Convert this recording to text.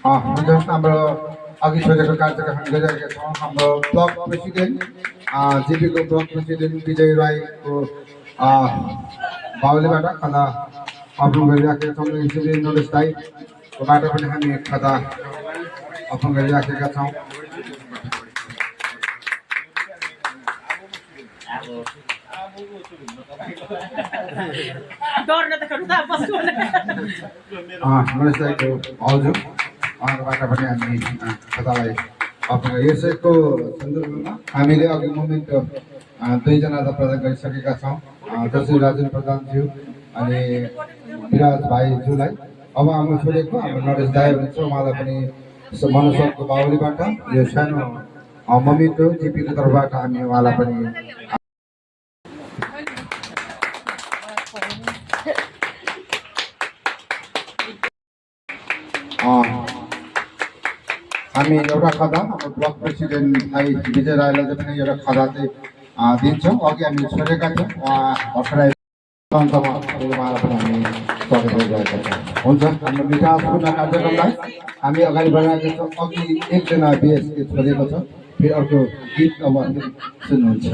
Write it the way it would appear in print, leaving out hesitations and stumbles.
हुन्छ हाम्रो अघि सोधेको कार्यक्रम गरिरहेका छौँ। हाम्रो ब्लक प्रेसिडेन्ट जिपीको ब्लक प्रेसिडेन्ट विजय राईको बाहुलीबाट खदा अर्पण गरिराखेका छौँ। यसरी नरेश दाईकोबाट पनि हामी खदा अर्पण गरिराखेका छौँ। नरेश दाईको भाउजू उहाँकोबाट पनि हामी खदालाई अर्पण यसैको सन्दर्भमा हामीले अघि मोमेन्ट दुईजनालाई प्रदान गरिसकेका छौँ, जसरी राजेन्द्र प्रधानज्यू अनि विराज भाइज्यूलाई। अब हाम्रो छोडेको हाम्रो नरेश दाई हुनुहुन्छ, उहाँलाई पनि मनोसरको बाहुलीबाट यो सानो मोमेन्टो जिपीको तर्फबाट हामी उहाँलाई पनि हामी एउटा खदा हाम्रो ब्लक प्रेसिडेन्ट भाइ विजय राईलाई पनि एउटा खदा चाहिँ दिन्छौँ। अघि हामी छोडेका थियौँ, उहाँ भर्खरै अन्तमा उहाँलाई पनि हामी स्वागत गरिरहेका छौँ। हुन्छ, हाम्रो विकासपूर्ण कार्यक्रमलाई हामी अगाडि बढाएका छौँ। अघि एकजना बिएसके छोडेको छ, फेरि अर्को गीत अब सुन्नुहुन्छ।